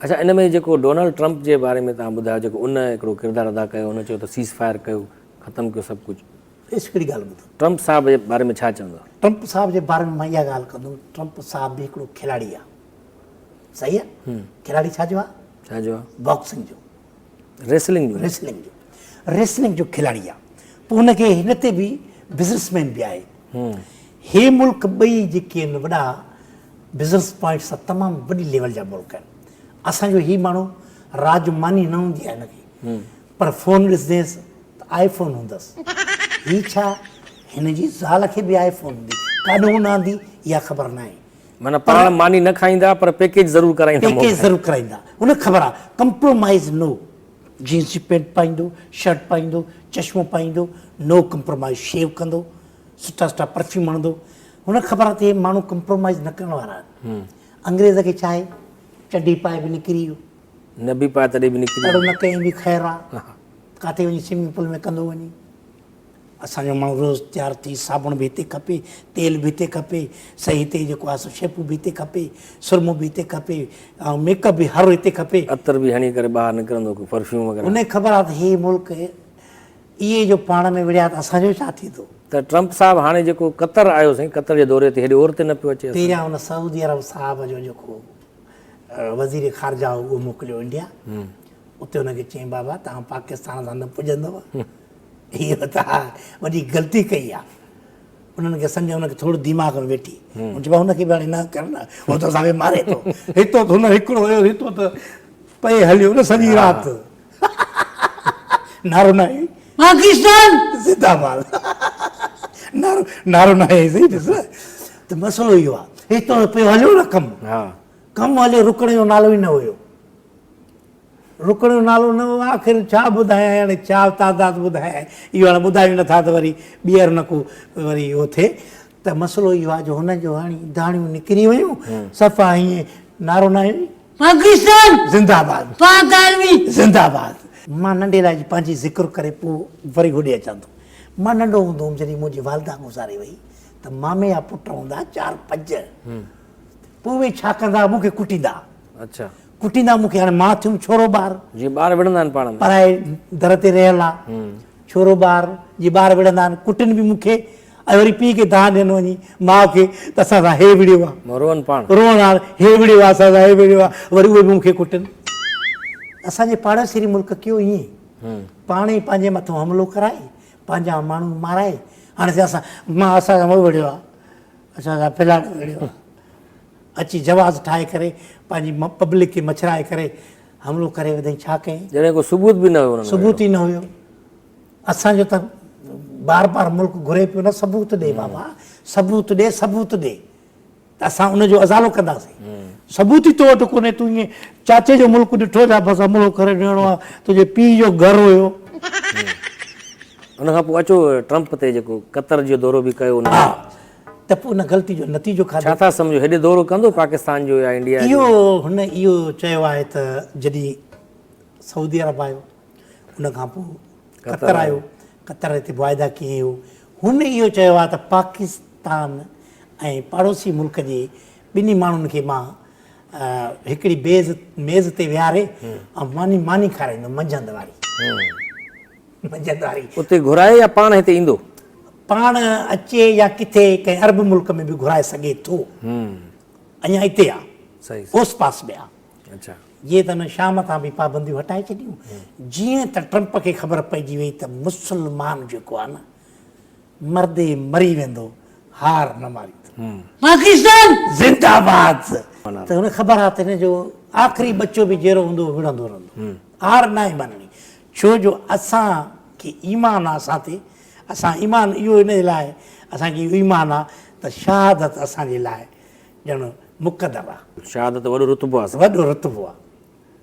اڇا ان ۾ جيڪو Donald Trump جي باري ۾ توهان ٻڌايو جيڪو ان هڪڙو ڪردار ادا ڪيو ان چيو ته سيز فائر ڪيو ختم ڪيو سڀ ڪجهه. ڏس هڪڙي ڳالهه ٻڌ. ٽرمپ صاحب جي باري ۾ ڇا چوندو؟ ٽرمپ صاحب جي باري ۾ مان اها ڳالهه ڪندم ٽرمپ صاحب به هڪڙو کلاڙي آ صحيح آ کلاڙي ڇا جو آ؟ ڇا جو آ؟ باڪسنگ جو. ريسلنگ جو. ريسلنگ جو ريسلنگ جو کلاڙي آ پوء هن کي هن تي به بزنس مين به آهي هي ملڪ ٻئي جيڪي آهن وڏا بزنس پوائنٽ سان تمام وڏي ليول جا ملڪ آهن اسان جو هي ماڻهو رات جو ماني نه هوندي آهي هن کي پر فون ڏسنديس ته آئي فون هوندس هي ڇا هن جي زال کي به آئي فون هوندي ڪاڏهون نه آندي اها خبر ناهي. معنيٰ پاڻ ماني نه کائيندا پر پيڪيج ضرور ڪرائيندا. پيڪيج ضرور ڪرائيندا ان کي خبر آهي ڪمپرومائيز نو جينز جي پينٽ پائيندو شرٽ پائيندو چشمو پائيندو نو ڪمپرومائيز شيو ڪندو سٺا سٺا پرفيوم هڻندو هن کي خبر آهي ته هي ماڻهو ڪمپرومائيز نه ڪرڻ وارا آهن انگريز کي ڇا آهي چڍي پائي به نڪري ويو نه به پائي تڏهن به نڪري ويو تڙ نه ڪيائين به خير آ ڪاٿي وڃي سوئمنگ پول ۾ ڪندو وڃي اسان جو ماڻهو روز تيار ٿي صابڻ به هتي کپي، تيل به هتي کپي، سئي هتي جيڪو آهي سو شيمپو به هتي کپي، سرمو به هتي کپي ۽ ميڪ اپ به هر هتي کپي. عطر به هڻي ڪري ٻاهر نڪرندو ڪو پرفيوم وغيره. ان کي خبر آهي ته هي ملڪ اهي جو پاڻ ۾ وڙهيا ته اسان جو ڇا ٿيندو. ته ٽرمپ صاحب هاڻي جيڪو قطر آيو سائين قطر جي دوري تي هيڏي اور تي نه پيو اچي اسان. پهريان ان سعودي عرب صاحب جو جيڪو وزير خارجه هو اهو موڪليو انڊيا اتي ان کي چيائين بابا توهان پاڪستان سان نه پڄندؤ. اهو ته وڏي غلطي ڪئي آ. انهن کي سمجهه ان کي ٿورو دماغ ۾ ويٺي. هن چيو هن کي به هاڻي نه ڪر نه هو ته اسان کي ماري ٿو. هتو ته هن هڪڙو هيو هتو ته پئي هليو نه سڄي رات. نعرو ناهي. پاڪستان زنده باد. نعرو نعرو ناهي صحيح ڏس ته مسئلو اهو آ. هتو ته پيو هليو نه ڪم. ڪم هليو رڪڻ جو نالو ئي نه هيو. رڪڻ جو نالو نه هو آخر ڇا ٻڌايان هاڻي ڇا تعداد ٻڌايان اهو هاڻي ٻڌايون نٿا ته وري ٻيهر نه ڪو وري اهو ٿئي ته مسئلو اهو آهي جو هن جو هاڻي داڻيون نڪري ويون صفا ائين نعرو نه آيو پاڪستان زنده آباد پاڪ آرمي زنده آباد. مان ننڍي لاء جي پنهنجي ذڪر ڪري پوء وري هوڏي اچان ٿو. مان ننڍو هوندو هوم جڏهن منهنجي والده گذاري وئي ته مامي جا پٽ هوندا چار پنج پوء اهي ڇا ڪندا مون کي ڪٽيندا. اڇا. ڪٽيندا مون کي هاڻي مان ٿيم ڇورو ٻار. جيئن ٻار وڙهندا آهن پاڻ ۾. پرائي در تي رهيل آ. ڇورو ٻار جيئن ٻار وڙهندا آهن ڪٽن به مون کي ۽ وري پيء کي دانهن ڏين وڃي ماء کي ته اسان سان هي وڙهيو آ. روئن پاڻ. روئن هاڻ هي وڙهيو آ اسان سان هي وڙهيو آ وري اهي به مون کي ڪٽن. اسان جي پاڙيسري ملڪ ڪيو ائين. پاڻ ئي پنهنجي مٿون حملو ڪرائي پنهنجا ماڻهو مارائي هاڻي چي اسان مان اسان سان هو وڙهيو آ اسان سان فلاڻو وڙهيو آ. اچي جواز ٺاهي ڪري پنهنجي پبلڪ کي مڇرائي ڪري حملو ڪري وڌائين ڇا ڪيائين؟ جڏهن ڪو ثبوت به نه هيو انهن وٽ. ثبوت ئي نه هيو. اسان جو ته بار بار ملڪ گهري پيو نه ثبوت ڏي بابا ثبوت ڏي ثبوت ڏي ته اسان ان جو ازالو ڪنداسين. ثبوت ئي تو وٽ ڪونهي تون ائين چاچي جو ملڪ ڏٺو ڇا بس حملو ڪري ڏيڻو آ تنهنجي پيء جو گهر هيو. ان کان پوء اچو ٽرمپ تي جيڪو قطر جو دورو به ڪيو ان. ها ته پوء ان غلطي جو نتيجو کاڌو. ڇا ٿا سمجهو هيڏي دورو ڪندو پاڪستان جو يا انڊيا جو؟ اهو هن اهو چيو آهي ته جڏهن سعودي عرب آيو ان کان پوء قطر آيو قطر هتي معاهدا ڪيئن هو هن اهو چيو آهي ته پاڪستان ۽ پاڙوسي ملڪ جي ٻنهي ماڻهن کي مان هڪڙي بيز ميز تي ويهاري ۽ ماني ماني کارائيندم منجهند واري. منجهند واري. اتي گهرائي يا پاڻ هتي ايندو؟ پاڻ اچي يا ڪٿي ڪنهن عرب ملڪ ۾ به گهرائي سگهي ٿو. اڃا اتي آ. اوس پاس ۾ آ. جيئن ته هن شام تان به پابنديون هٽائي ڇڏيون. جيئن ته ٽرمپ کي خبر پئجي وئي ته مسلمان جيڪو آ نه مردي مري ويندو هار نه ماريندو. پاڪستان زنده باد. ته هن کي خبر آ ته هن جو آخري ٻچو به جيئرو هوندو وڙهندو رهندو. هار ناهي مڃڻي. ڇو جو اسان کي ايمان آ اسان تي اسان ايمان اهو ان جي لاء اسان کي اهو ايمان آ ته شهادت اسان جي لاء ڄڻ مقدر آ. شهادت وڏو رتبو آ. وڏو رتبو آ.